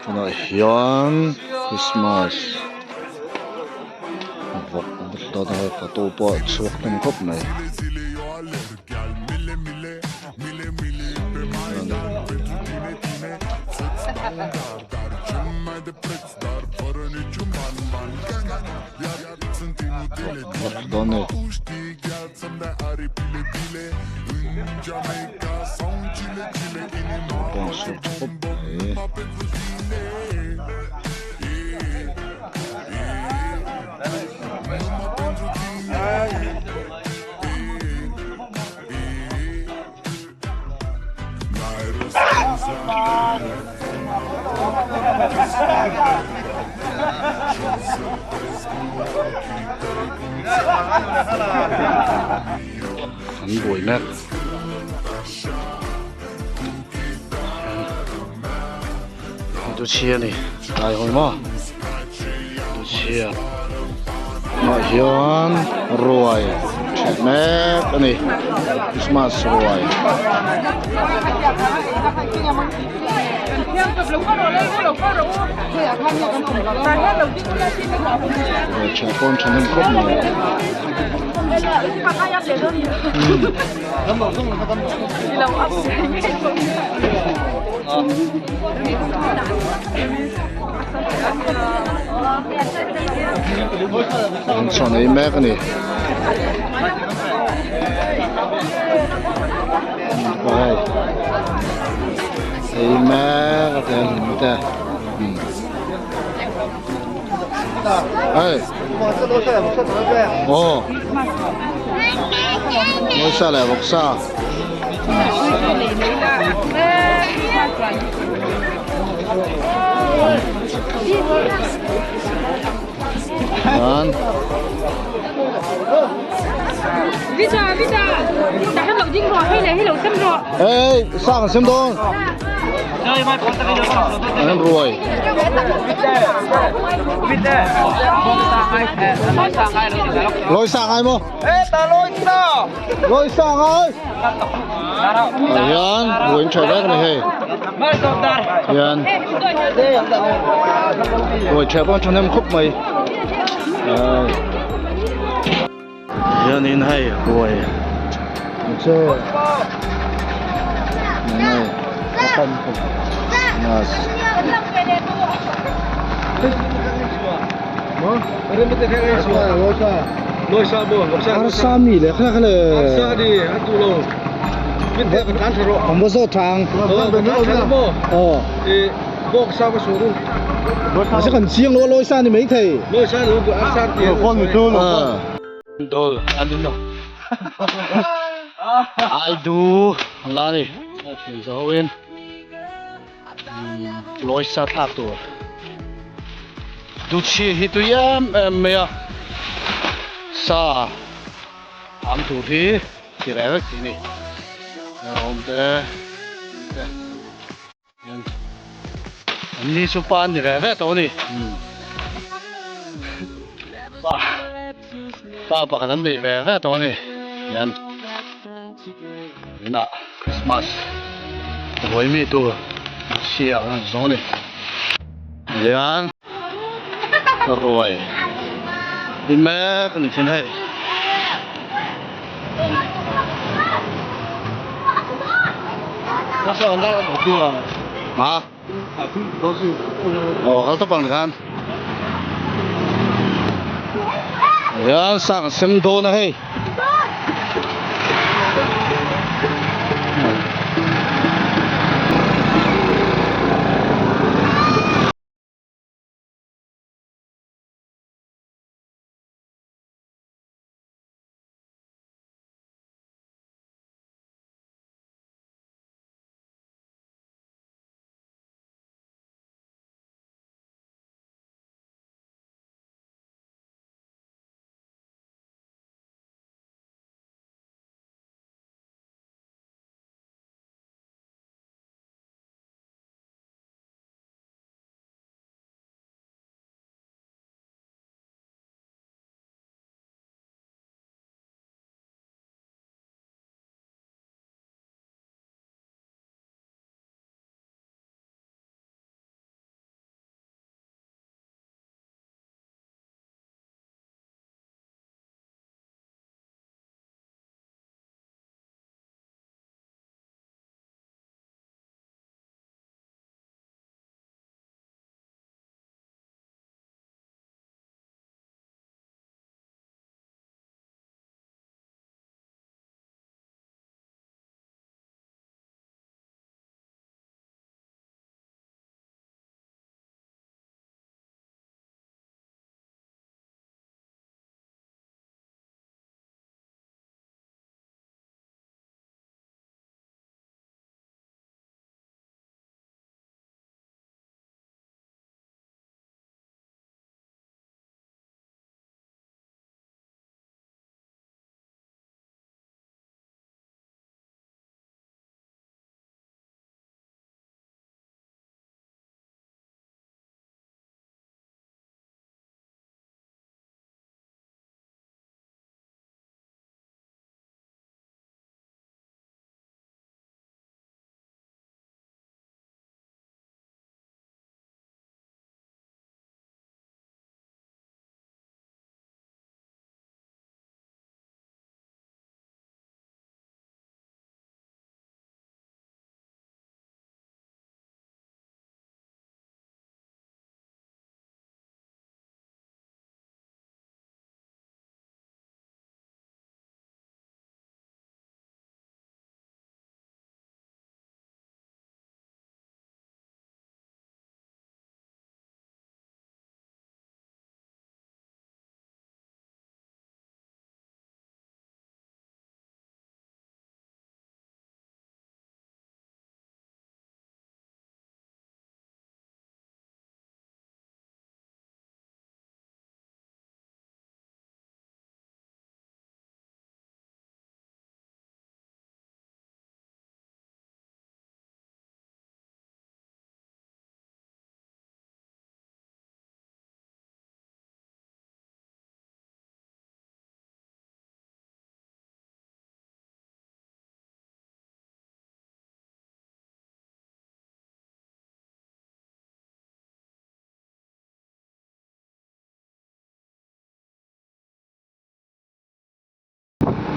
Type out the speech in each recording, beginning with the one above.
Tunah hian Christmas vawk photo pawh a chhuak hnem khawp mai. Vawk dawn a ni. Pawh a chhuak tha khawp mai. An buai mek tu chhia ni tlai hawi maw tu chhia ah hian ruai ṭheh mek a ni Christmas ruai. Ruai ṭheh pawh an ṭhahnem khawp mai. An chhawn ei mek a ni. Ei mek a te an te. Hey. Oh. Lôi sa leh vawk sa. An. Ê, sang xem dawn. An ruai. Lôi sang ai maw? Lôi sang ai? Hian ruai in tha vek ani hei. Hian ruai tha pawh thahnem khawp mai. Hianin hei ruai che nei mas arsa mi le kha le ang zo thang oh a kan chiang lo loi sa ni mai thei Dol an in lo ai du la ni thian zo in loi sa thlak tur du chi hi tui em em mai a sa am tur hi ti reh vek tih ni awm te te An ni chu pa an ni ve ve tawh a ni. Pa pa pakhat an nei ve ve tawh a ni. Hian inah Christmas ruai mi tur chhia an rawn zawng a ni. Hian ruai hi mek a ni thin hei. Hả? Ồ, kal tawp ang khan. Hian sang sem dawn a hei.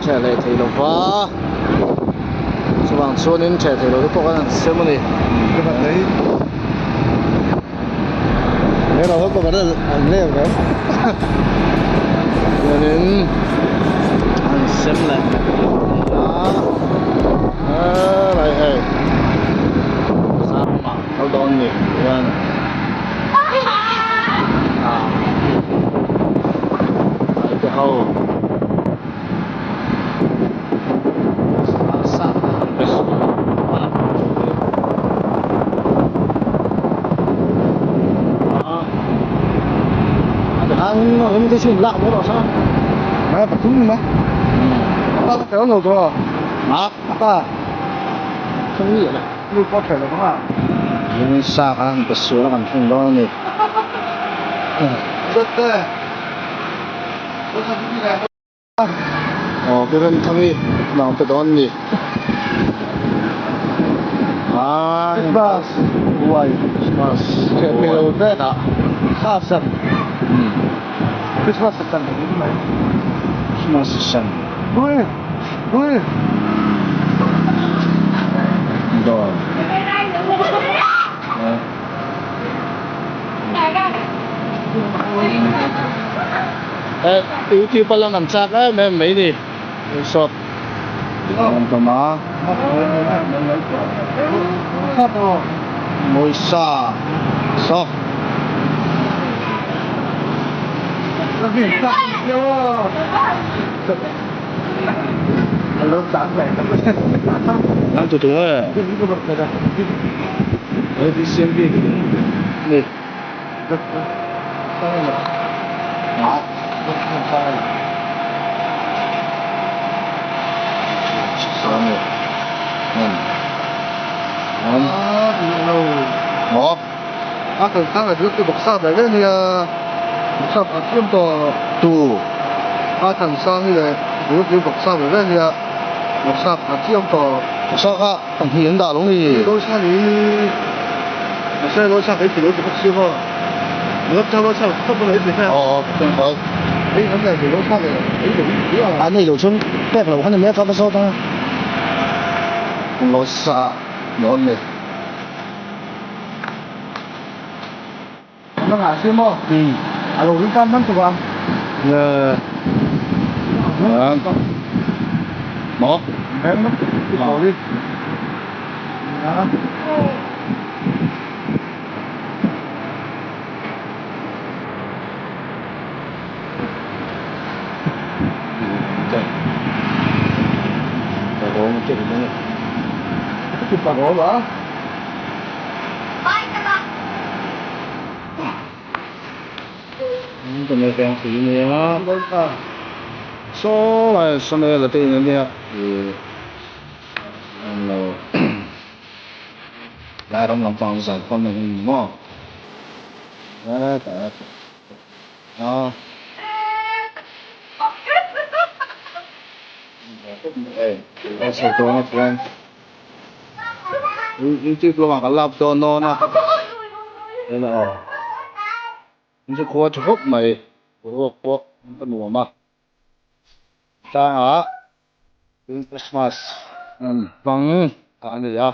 Theh leh thei lo va, chuvang chuanin theh thei lo te pawh khan an sem a ni. Chuanin an sem leh a, helai hei zam ah kal dawn a ni hian ah te ho. Aw pi rem thang i nang pe dawn ni Christmas uai Christmas Christmas Christmas san dawn YouTube a lan an chak em em mai ni sawt an awm a mawisa saw an tu tung e ni. Pahnih an dah lo ni. An nei lo chuan pek lo kha ni mai a ka va zawt ang a. Lo sa dawn ni. Maw? Saw lai Samuel-a te in a nia ih an lo lai ram lampang zan khawm na hi ni maw hetah a hei a chho dawn a chuan. YouTube lamah kan lap dawn dawn a eng aw in chu khua tha khawp mai boruak pawh a nuam a tlangah Christmas an hmang a ni a.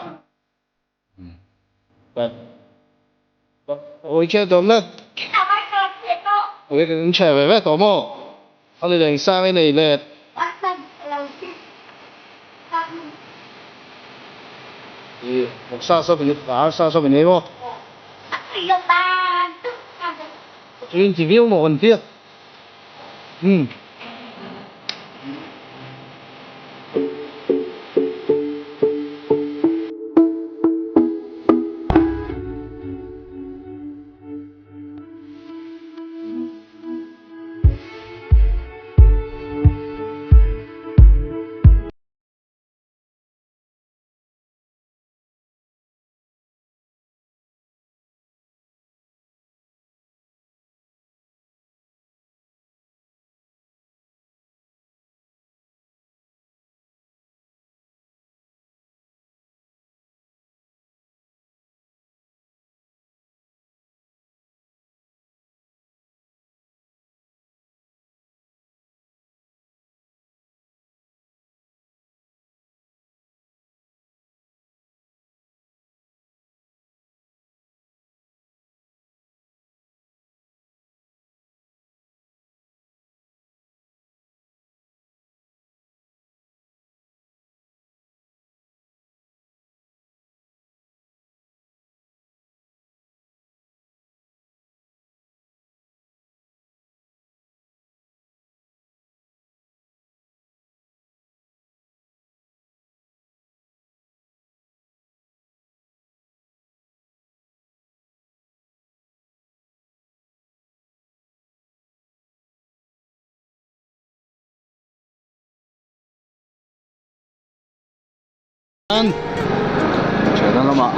Thianna lamah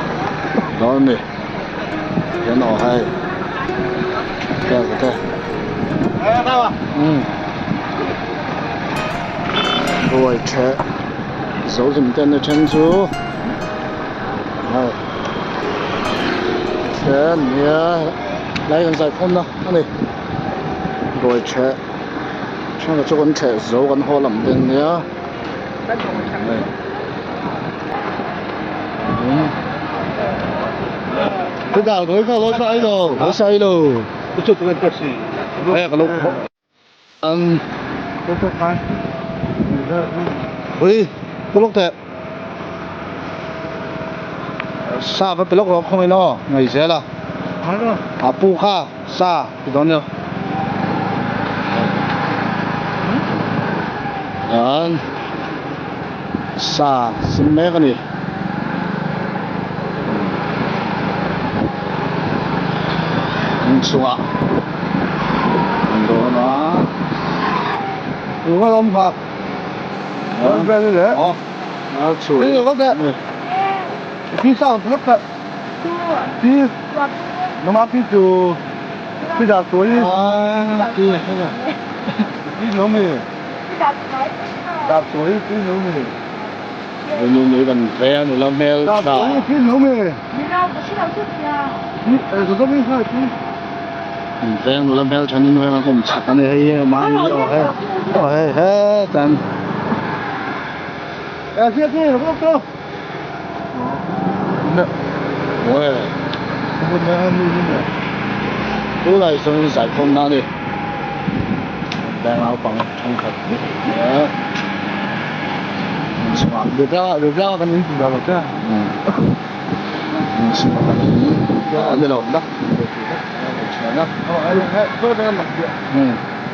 dawn a ni hian aw hei vel te umm ruai theh zo hlim te an ni then chu hei then nia lai kan zai khawm na a ni ruai theh thenkhat chu kan theh zo kan haw lam te an nia. Sa va pe lawk rawh khawngaih law ngaih zel a a pu kha sa ti dawn nia chuan sa sim mek a ni inchungah an dawn a. Nula hmel tha veng nula hmel tha ni nuai a awm chak a ni hei hi mahni aw hei aw hei hetan. Tunah chuan zaikhawmna a ni veng naupang thenkhat leh inchhungah inchhungah kan a ni lo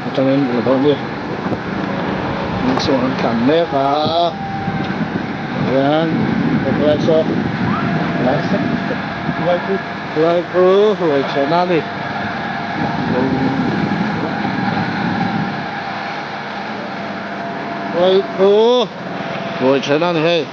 atangin a dawn a ni inchhungah an tlan mek a. Hian helai saw helai chu ruai chhehna a ni helai chu ruai chhehna a ni hei.